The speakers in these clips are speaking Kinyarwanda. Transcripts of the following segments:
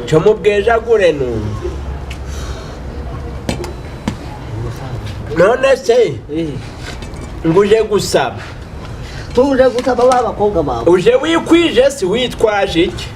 Cyo mubwejagure numva. None se ngo uje gusaba? Tuje gusaba ba bakobwa bawe. Uje wikwije si witwaje iki?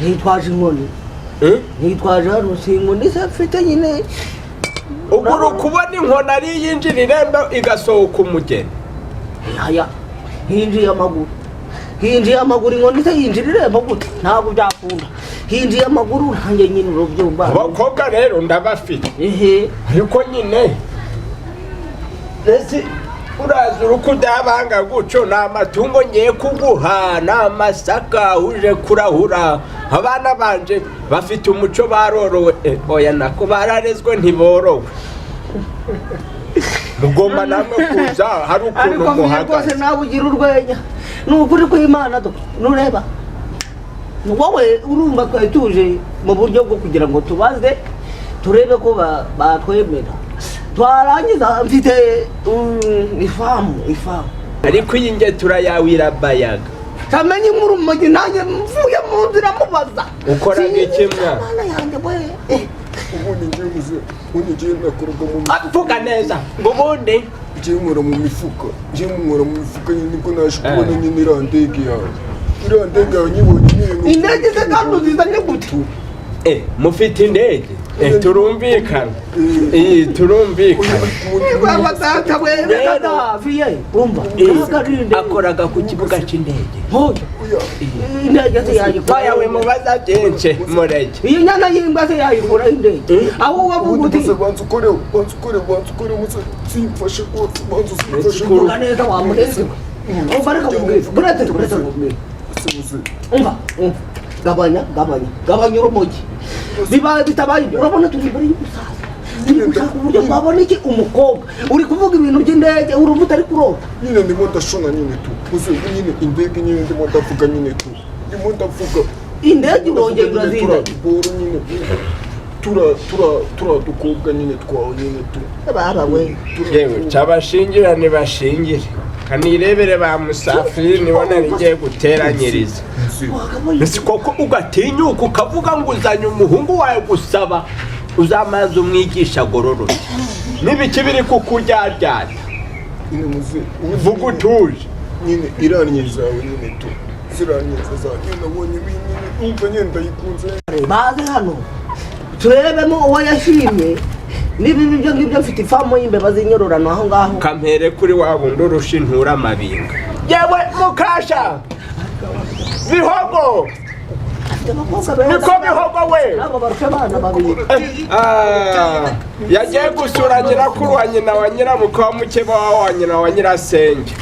Nitwaje inkoni. Nitwaje hano, si inkoni se mfite nyine. Ugura kubona inkoni ari iyinjira irembo igasohoka umugeni. Aya hinjiye amaguru, hinjiye amaguru. Inkoni se yinjira irembo gute? Ntabwo byakunda. Hinjiye amaguru nanjye nyine urubyumva. Abakobwa rero ndabafite. Ehe. Ariko nyine ese uraza urukudabanga guco? Ni amatungo ngiye kuguha, ni amasaka uje kurahura. Abana banje bafite umuco, barorowe. Oya, nako bararezwe, ntiborowe. Mugomba namwe kuza hari ukuntu Ariko mvuye rwose muhagaze. Nawe ugira urwenya, ni ukuri kw'Imana. Do nureba wowe, urumva twari tuje mu buryo bwo kugira ngo tubaze turebe ko batwemera, twarangiza mfite ifamu. Ariko iyi ngetura yawe irabayaga. Tamenye inkuru mu nanjye mvuye mu nzira mubaza. Ukoraga iki mwana? Mana yanjye we. Ubundi ngiye muze, ubundi ngiye nakoraga mu Ah, vuga neza ngo ubundi. Ngiye nkora mu mifuka, ngiye nkora mu mifuka nyine. Nibwo naje kubona nyine iriya ndege yawe, iriya ndege yawe nyibonye nyine numva. Indege se kandi uzizanye gute? Mufite indege? Turumvikana. Turumvikana. Niba data we, reka daviye, umva. Ntabwo Akoraga ku kibuga cy'indege. Ntoya, indege se yayikora? Oya, we mubaza byinshi, mureke. Iyi nyana y'imbwa se yayikuraho indege? Aho wavuga Ubundi uti muze, banza ukore, banza ukore, banza ukore muze, simfashe rwose, banza usimfashe. Vuga neza wa murenzi we. Umva, reka nkubwire, buretse nkubwire. Se muze. Umva, umva, gabanya, gabanya, gabanya urumogi. Bibaye bitabaye ibyo, urabona turi imbere y'umusaza, turi gushaka uburyo twabona iki umukobwa. Uri kuvuga ibintu by'indege, urumva utari kurota. Nyine ndimo ndashona nyine tu, muze, nyine indege nyine ndimo ndavuga nyine tu, ndimo ndavuga. Indege urongera urazizanye. Boro nyine tura dukobwa nyine twawe nyine tu. Baba we. Yewe, cabashingira ntibashingire, kanirebere ba Musafiri, nibona rigiye guteranyiriza. Wakabaye. Ese koko ugatinyuka ukavuga ngo uzanye umuhungu wawe gusaba? Uzamaze umwigisha agororoke n'ibiki biri kukuryaryata. Nyine muze. Vuga utuje. Nyine iranye zawe nyine tu, ziranyeza zawe nyine nabonye nyine, numva nyine ndayikunze. Baze hano turebemo uwo yashimye. Niba ibyo ngibyo, mfite ifamu y'imbeba z'inyororano aho ngaho. Kampere kuri wa wundi urusha intura amabinga. Yewe mukasha Bihogo. Afite abakobwa beza. Niko Bihogo we. Ntabwo barusha abana babiri. Ah, yagiye gusura nyirakuru wa nyina wa nyirabukwe wa mukeba wa nyina wa nyirasenge,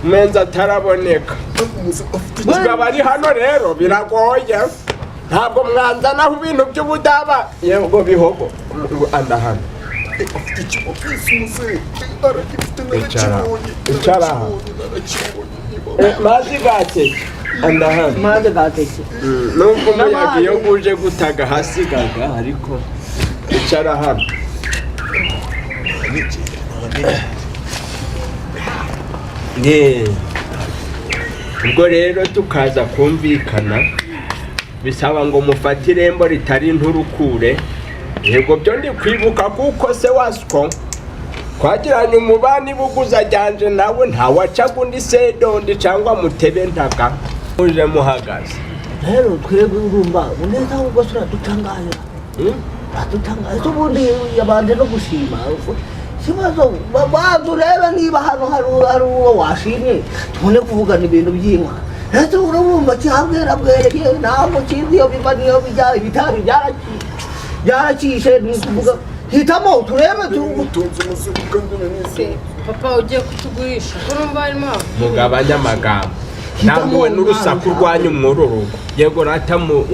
umenza ataraboneka. Muze afite Kigabo ari hano rero biragoye, ntabwo mwanzanaho ibintu by'ubudaba. Yego Bihogo, anda hano. Afite ikimopisi muze, aragifite. Icara. Narakibonye. Icara. Narakibonye, narakibonye niba Mazi gateke, anda hano. Maze gateke. Nubwo umuyaga iyo guje gutaga hasigaga, ariko icara hano. Ye. Ubwo rero tukaza kumvikana, bisaba ngo mufate irembo ritari nturukure. Yego, byo ndi kwibuka kuko se waswo twagiranye umubani buguza ajyanje nawe, ntawacaga undi sedondi cyangwa mutebe ntaga uje muhagaze. Rero twebwe urumva neza, ahubwo se uradutangaza. Uradutangaza. Ese ubundi yabanje no gushima ikibazo? Banza urebe niba hano hari uwo washimye, tubone kuvugana ibintu by'inka. Ese urumva cyabwera bwereye, ntabwo kizi iyo biva niyo bijya. Ibitabi byarakishe. Ni ukuvuga hitamo turebe tu. Umutunzi muze kandi nanize. Papa, ugiye kutugurisha ko numva harimo Mugabanye amagambo, nambuwe n'urusaku rwanyu mw'uru rugo. Yego rata mu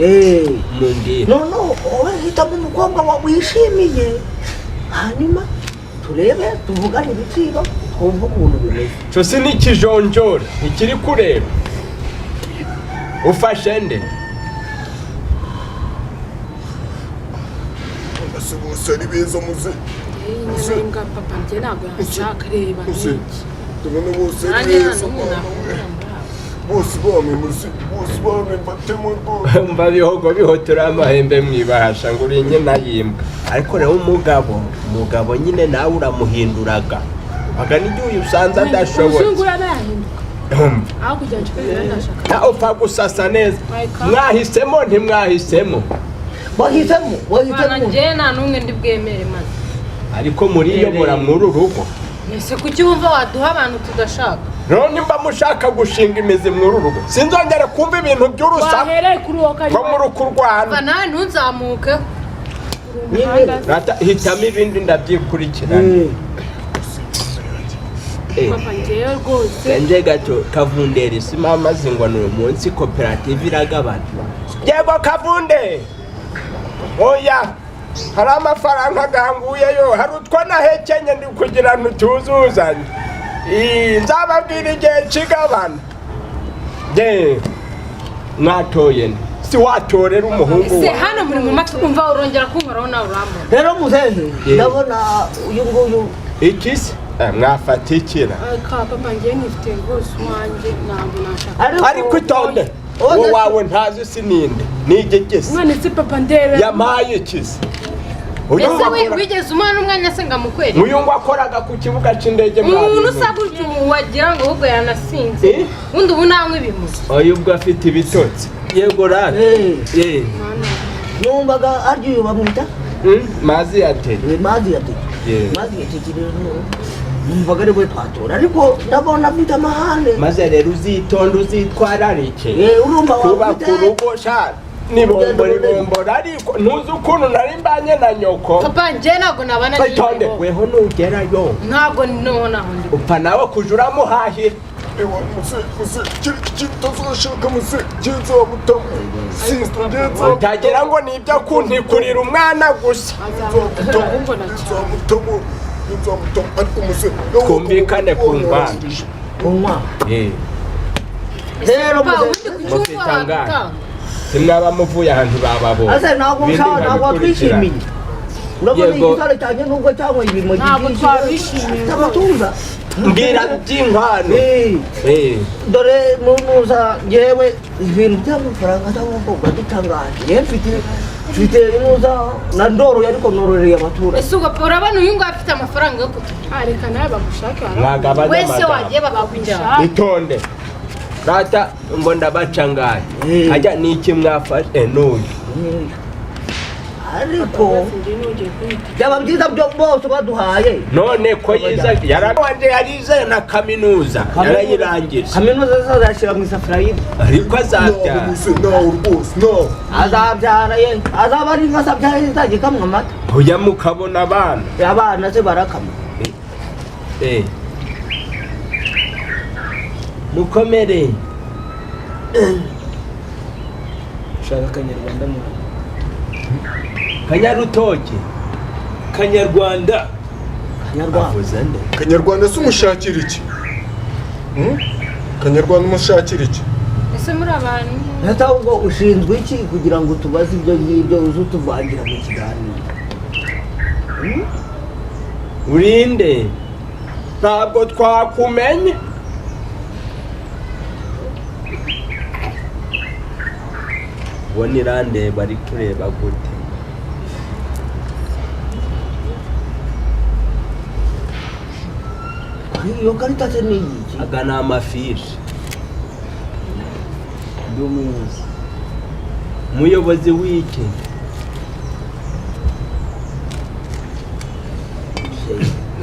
mumbwire. None wowe hitamo umukobwa wishimiye, hanyuma turebe tuvugane ibiciro, twumve ukuntu bimeze. Cyo si n'ikijonjori ntikiri kureba. Ufashe nde? Ese bose ari beza muze? Iyi nyana y'imbwa, papa, njye ntabwo yashaka. Reba Muze. nk'iki. Ndabona bose ari Nanjye nta beza. n'umwe Mwana we. nakubwira muri abo. Bose bamwe muze, bose bamwe mbatemo rwose. Mva bihogo bihotora amahembe mwibahasha ngo uri nyina yimbwa. Ariko rero umugabo nyine nawe uramuhinduraga. Baga n'igihe uyu usanze adashoboye. Umuzungu yahinduka. Aho kugira ngo nshake ndashaka. Na upfa gusasa neza. Mwahisemo ntimwahisemo. Wahisemo, Bana wahisemo. njye nta n'umwe ndi bwemere maze. Ariko muriyobora muri uru rugo. Ese kuki wumva waduha abantu tudashaka? None mba mushaka gushinga imizi muri uru rugo. Sinzongera kumva ibintu by'urusaku. Wahereye kuri uwo kari. Ko muri kurwana. Papa nawe ntuzamuke. Rata hitamo ibindi ndabyikurikirana. Papa njyewe rwose. Nje gato Kavunderi si mama zingwa n'uyu munsi koperative iragabana. Yego Kavunde. Oya. Hari amafaranga ganguyeyo, hari utwo nahekenye ndi kugira ngo tuzuzanye. Nzababwira igihe kigabana. Ye. Mwatoye nde? Si watorera umuhungu Ese wawe. hano muri mu matwi umva urongera kunkoraho nawe urambona. Rero muzehe, ndabona uyu nguyu Iki se? Mwafatikira. Ka papa njyewe nifite rwose uwanjye ntabwo nashaka. Ariko itonde. Uwo wawe ntazi si ninde. Ni igigisi. None se papa ndebe. Yampaye ikisi. Ese wigeze umwana umwanya se ngo amukwereke? Uyu ngo akoraga ku kibuga cy'indege Umuntu usa gutyo wagira ngo ahubwo yanasinze. Undi ubu nanywa ibimuzi. Oya ubwo afite ibitotsi. Yego rata. Numvaga aryo uyu bamwita? Mazi ya teke. Mazi ya teke. Mazi ya teke rero numvaga ari we twatora ariko ndabona afite amahane. Maze rero uzitonde uzitwararike. Urumva kuba ku rugo sha ni bombori ariko ntuzi ukuntu nari mbanye na nyoko. Papa njye ntabwo nabana Itonde weho nugerayo. Ntabwo noneho naho ndi. Upfa nawe kuja uramuhahira. Ewa muze, muze, kitazashaka muze, nzamutamo. Sister nzamutamo. Utagira ngo ni ibyo kuntikurira umwana gusa. Nzamutamo, nzamutamo ariko muze. Twumvikane ku ngwano. Kunywa. Rero muze mufite angahe? Simwaba muvuye ahantu bababonye. Ase ntabwo ntabwo twishimiye. Urabona igisore cyanjye nubwo cyanywa ibimogi Ntabwo twabishimiye. Amatuza. Mbwira by'inkwano. Dore muza yewe ibintu by'amafaranga cyangwa dutangaje. Yewe mfite inuza na ndoro ariko nororeye abaturage. Ese ubwo urabona uyu nguyu afite amafaranga yo kutugura. Reka nawe bagushake. Mwagabanya Wese wagiye bakakujyana. Itonde. Rata ngo ndabaca ngahe. Ajya niki mwafashe n'uyu. Ariko byaba byiza byo bose baduhaye. None ko yize yarabanje yarize na kaminuza yarayirangije. Kaminuza azashyira mu isafuriya. Ariko azabyara. Nawe rwose nawe. Azabyara ye azaba ari nka sabyaye izajya ikamwa amata. Oya mukabona abana. Abana se barakama. Mukomere. Shaka Kanyarwanda mu Kanyarutoki. Kanyarwanda. Kanyarwanda. Kanyarwanda se umushakira iki? Kanyarwanda umushakira iki? Ese muri abantu Ese ahubwo ushinzwe iki kugira ngo tubaze ibyo ngibyo uze utuvangira mu kiganiro? Urinde. Ntabwo twakumenye. Ubona irandeba ari kureba gute? Iyo karita se ni iki? Aga ni amafishi. Ndi umuyobozi. Umuyobozi w'iki?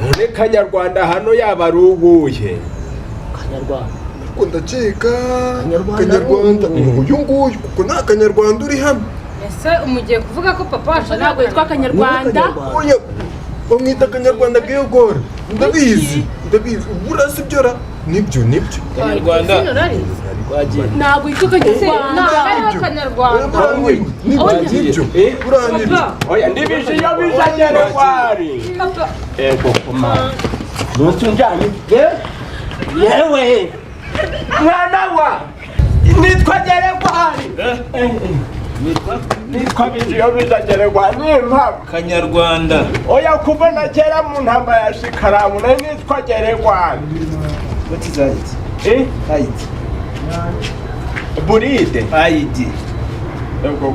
None Kanyarwanda hano yaba ari uwuhe? Kanyarwanda. Ariko ndakeka Kanyarwanda ni uyu nguyu kuko nta Kanyarwanda uri hano. Ese umugiye kuvuga ko papa wacu ntabwo yitwa Kanyarwanda? Oya, bamwita Kanyarwanda Gregor. Ndabizi, ndabizi. Ubura si byo ra? Nibyo, nibyo. Kanyarwanda. Ntabwo yitwa Kanyarwanda. Ntabwo Kanyarwanda. Nibyo, nibyo. Oya, ndibije iyo bija Geregwari. Ego kuma. Ntusi unjanye. Yewe. Mwana wa. Nitwa Geregwari. Nitwa Bijiyo bija Geregwari. Ni impamvu. Kanyarwanda. Oya kuva na kera mu ntambara ya Shikaramu nari nitwa Geregwari. What is that? Eh? Height. Buride. ID. Yego.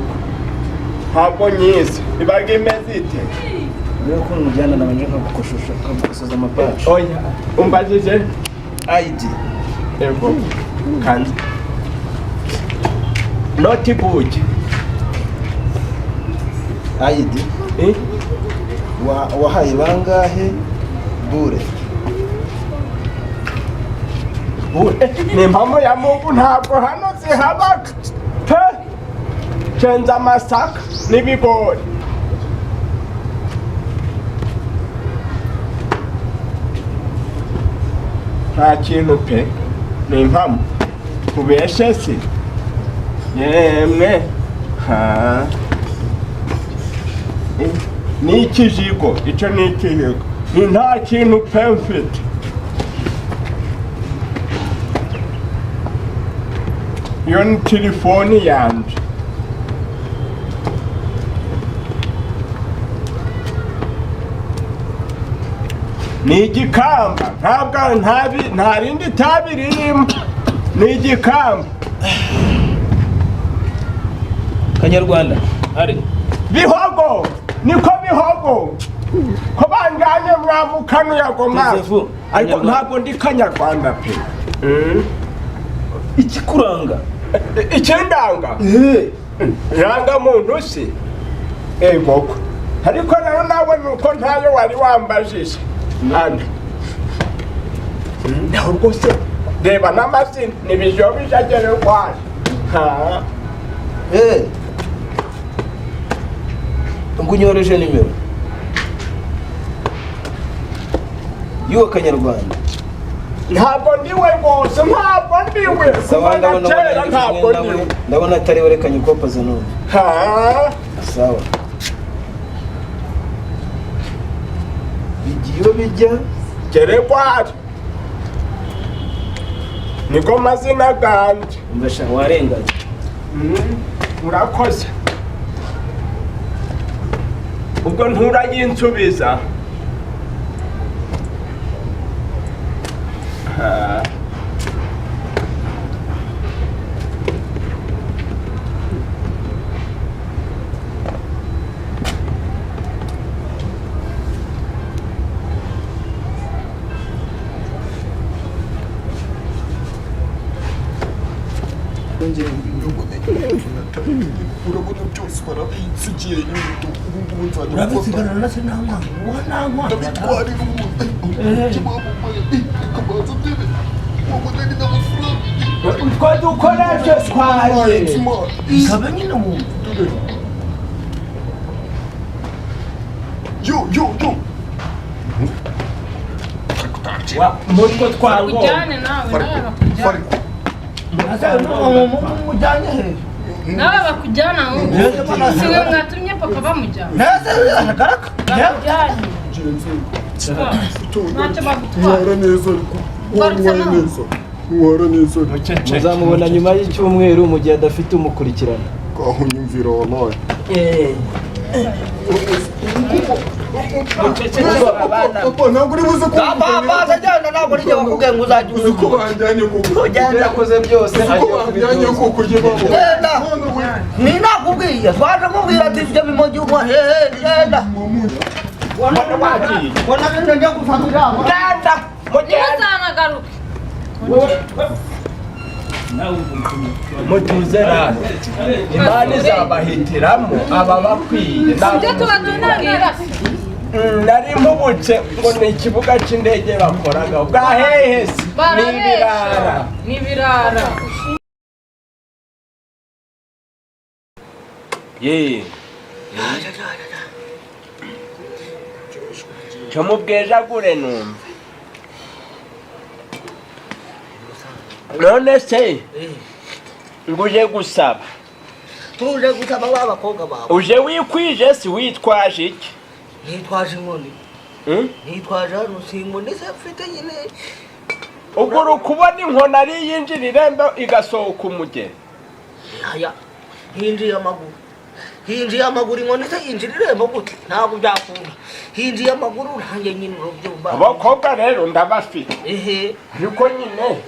Ntabwo nyizi ibaga imeze ite? Rero ko mujyana nabanje nkagukoshosha, nkagukosoza amapaji. Oya, umbajije ID. Yego, kandi notebook. ID. Eh? Wahaye bangahe bure? Ni impamvu ya Mungu, ntabwo hano zihabaga pe. Cenza amasaka n'ibigori. Nta kintu pe, ni impamo kubeshe se yemwe. Ha. Ni ikijigo, icyo ni ikijigo, ni nta kintu pe mfite. Iyo ni telefoni yanje. Ni igikamba, ntabwo nta rindi tabi ririmo, ni igikamba. Kanyarwanda ari Bihogo, niko bihogo ko banjanye mwamukanuye ago maso. Joseph, Ariko Kanyarwanda. ntabwo ndi Kanyarwanda pe. Ikikuranga. Ikindanga muntu si egoko, ariko rero nawe nuko ntayo wari wambajije nanda naho rwose. Reba n'amazina ni Bijobije agererwaje. Ha. Eh, ngunyoreje nimero y'uwo Kanyarwanda. Ntabwo ndiwe rwose, ntabwo ndiwe. Sawa. Kuva na Ndabona kera ubona ntabwo nawe. ndiwe. Ndabona atari we, reka nyikopaze numve. Ha. Sawa, bijya iyo bijya. Geregwari niko mazina ganje. Mbasha warenganye. Urakoze. Ubwo nturayinsubiza. Ha. Urabona byose barabinsigiye nyine, ubu ngubu nzajya gufata. Urabisigarana na se nta mwana uwo, nta mwana. Ndabitwarira umuntu kimamamaye, reka ndebe wabona ni n'amafaranga. Utwo dukoresho twaye. Ikabe nyine wumva. Yo yo yo. Mutwo twangombwa. Ujyane nawe, nawe bakujyana. Mujyanye he? Nawe bakujyana ahubwo. Si mwe mwatumye papa bamujyana? Nese aragaraka. Bakujyanye. Genzi. Ntacyo bagutwara. Ntwara neza ariko. Garutse Ntwara nawe. neza, ntwara neza. Muzamubona nyuma y'icyumweru mu gihe adafite umukurikirana. Ngaho nyumvira wallahi. Abana. Papa, ntabwo uri buze Papa ajyana, ntabwo ari jye wakubwiye ngo uzajye. Uzi ko banjyanye koko? Ibyo Ugenda. yakoze byose Uzi ko agiye banjyanye kubiryozwa. koko rye babo? Genda. Mwana we. Ni nakubwiye, twaje kubwira ati ibyo bimogi unywa hehe, genda. Mbona wagiye? Mbona bino njya gufata ijambo. Genda mugende. Ntuzanagaruke. Mutuze rero, Imana izabahitiramo ababakwiye. Ibyo tuba tunabwira se. Nari mpubutse ngo ni ikibuga cy'indege bakoraga bwa hehe se? Ni Barabesha. ibirara. Ni ibirara. Ye cyo mubwejagure numva. None se ngo uje gusaba? Tuje gusaba ba bakobwa bawe. Uje wikwije si witwaje iki? Nitwaje inkoni. Hmm? Nitwaje hano si inkoni se mfite nyine. Ubwo uri kubona inkoni ari iyinjira irembo igasohoka umugeni. Aya, hinjiye amaguru, hinjiye amaguru. Inkoni se yinjira irembo gute? Ntabwo byakunda, hinjiye amaguru nanjye nyine urubyumva. Abakobwa rero ndabafite. Ehe. Ariko nyine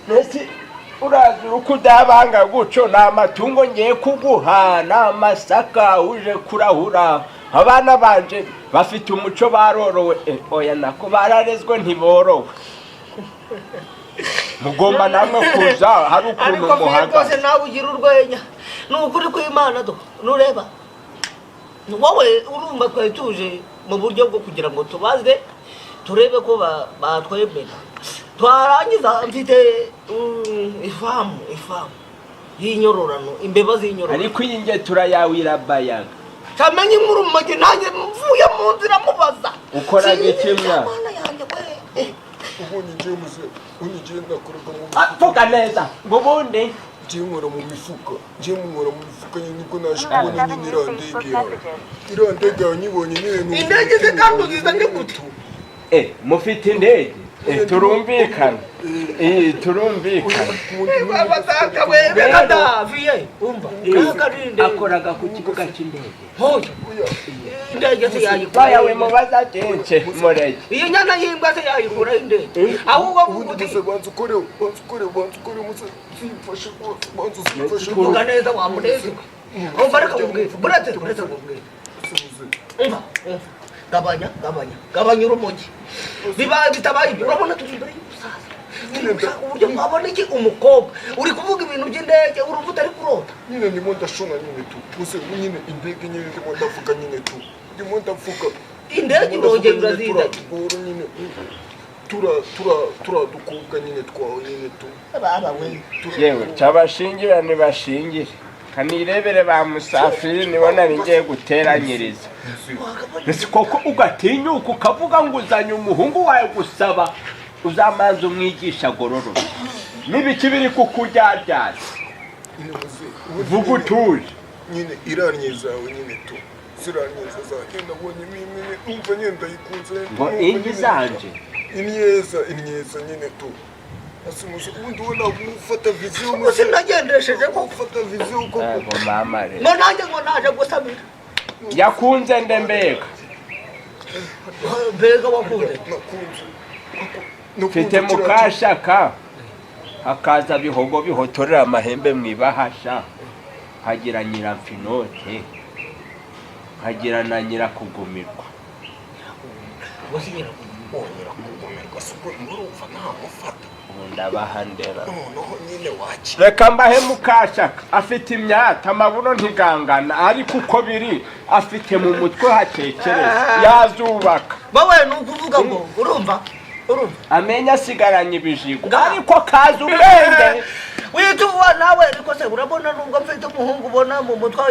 Mbese uraza uko udabanga guco? Ni amatungo ngiye kuguha, ni amasaka uje kurahura. Abana banje bafite umuco, barorowe. Oya, nako bararezwe, ntiborowe. Mugomba namwe kuza hari ukuntu Ariko mwe rwose muhagaze. Nawe ugira urwenya, ni ukuri kw'Imana. Do nureba wowe, urumva twari tuje mu buryo bwo kugira ngo tubaze, turebe ko batwemera. Twarangiza, mfite ifamu y'inyororano, imbeba z'inyororano. Ariko iyi ngetura yawe irabayaga. Kamenye inkuru mu magi, nanjye mvuye mu nzira mubaza. Ukoraga iki mwa? Mana yanjye we! Ubundi ngiye muze, ubundi ngiye nakoraga mu Ah, vuga neza ngo ubundi. Ngiye nkora mu mifuka, ngiye nkora mu mifuka nyine. Niko naje kubona nyine iriya ndege yawe, iriya ndege yawe nyibonye nyine numva Indege ze umutima kandi wanjye uzizanye gute? Mufite indege? Turumvikana. Turumvikana. Batata we, reka daviye, umva kakarinde. Akoraga ku kibuga cy'indege. Hoya, indege se yayikura? Bayawe mubaza byinshi, mureke. Iyo nyana y'imbwa se yayikura indege? Ahubwo Ubundi uti muze, banza ukore, banza ukore, banza ukore muze, zimfashe rwose, banza uzimfashe. Vuga neza wamuneze. Umva, reka nkubwire, buretse nkubwire. Muze. Umva, umva, gabanya, gabanya, gabanya urumogi. Bibaye bitabaye ibyo, urabona turi imbere y'umusaza, turi gushaka uburyo twabona iki umukobwa. Uri kuvuga ibintu by'indege, urumva utari kurota. Nyine ndimo ndashona nyine tu, muze, nyine indege nyine ndimo ndavuga nyine tu, ndimo ndavuga. Indege urongera urazizanye. Tuboro nyine, tura tura tura dukobwa nyine twawe nyine tu. Baba we! Yewe, cabashingira ntibashingire, kanirebere ba Musafiri, nibo nari ngiye guteranyiriza. Ese koko ugatinyuka ukavuga ngo uzanye umuhungu wawe gusaba? Uzamanza umwigisha agororoke. N'ibiki biri kukuryaryaza? Nyine muze, ubundi Vuga nyine- utuje. Nyine iranye zawe nyine tu, ziranyeza zanjye nabonyemo imwe, numva nyine ndayikunze. Ngo Numva ingi nyine zanje? Imyeza, imyeza nyine tu. Ase muze, ubundi wowe ntabwo ufata vision? Ubwo sinagendesheje ko Ufata vision koko? Ngo mama rero. Ngo nanjye ngo naje gusabira. Yakunze nde mbega? Mbega wakunze? Nakunze. Mfite mukashaka, hakaza Bihogo bihotorera amahembe mu ibahasha, nkagira Nyiramfinote, nkagira na Nyirakugumirwa. Ubwo si nyirakugumirwa? Wongera kugumirwa si ubwo murumva ntamufata? Ubu ndabaha ndera. Noneho nyine wakira. Reka mbahe mukashaka, afite imyata, amabuno ntigangana, ariko uko biri afite mu mutwe hatekereza, yazubaka. Wowe ni ukuvuga ngo urumva, urumva. Amenya asigaranye ibijigo, ariko kaza ubwenge. Wituwa nawe. Ariko se urabona nubwo mfite umuhungu, ubona mu mutwe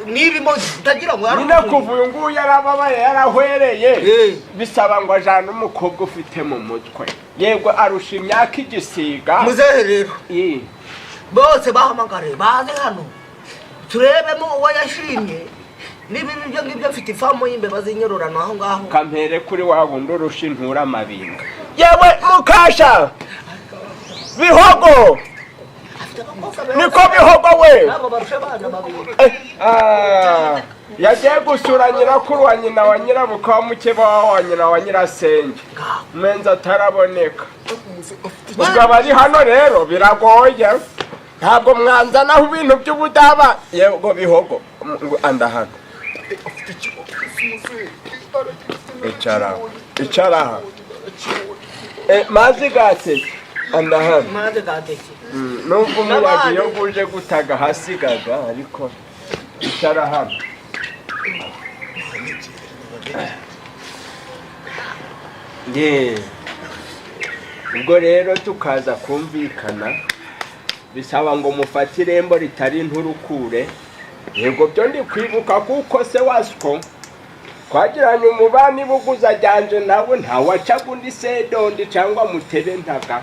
niba utagira ngo Nyine kuva uyu nguyu yarababaye, yarahwereye, Eh. bisaba ngo ajane umukobwa ufite mu mutwe. Yego, arusha imyaka igisiga. Muzehe rero, bose bahamagare baze hano, turebemo uwo yashimye. Niba ibyo ngibyo, mfite ifamu y'imbeba z'inyororano aho ngaho. Kampere kuri wa wundi urusha intura amabinga. Yewe mukasha, Bihogo! Afite abakobwa beza. Niko Bihogo we! Ntabwo barusha abana babiri. Ah, yagiye gusura nyirakuru wa nyina wa nyirabuka wa mukeba wa nyina wa nyirasenge, mwenza ataraboneka. Ubwo abari hano rero biragoye, ntabwo mwanzanaho ibintu by'ubudaba. Yego Bihogo, ngo anda hano. Icara, icara aha. Mazi gateke, anda hano. Maze gateke. Nubwo umuyaga iyo guje gutaga hasigaga, ariko icara hano. Ye. Ubwo rero tukaza kumvikana, bisaba ngo mufate irembo ritari nturukure. Yego, byo ndi kwibuka, kuko se wasiko twagiranye umubani buguza ajyanje nawe, ntawacaga undi sedondi cyangwa mutebe ntaga.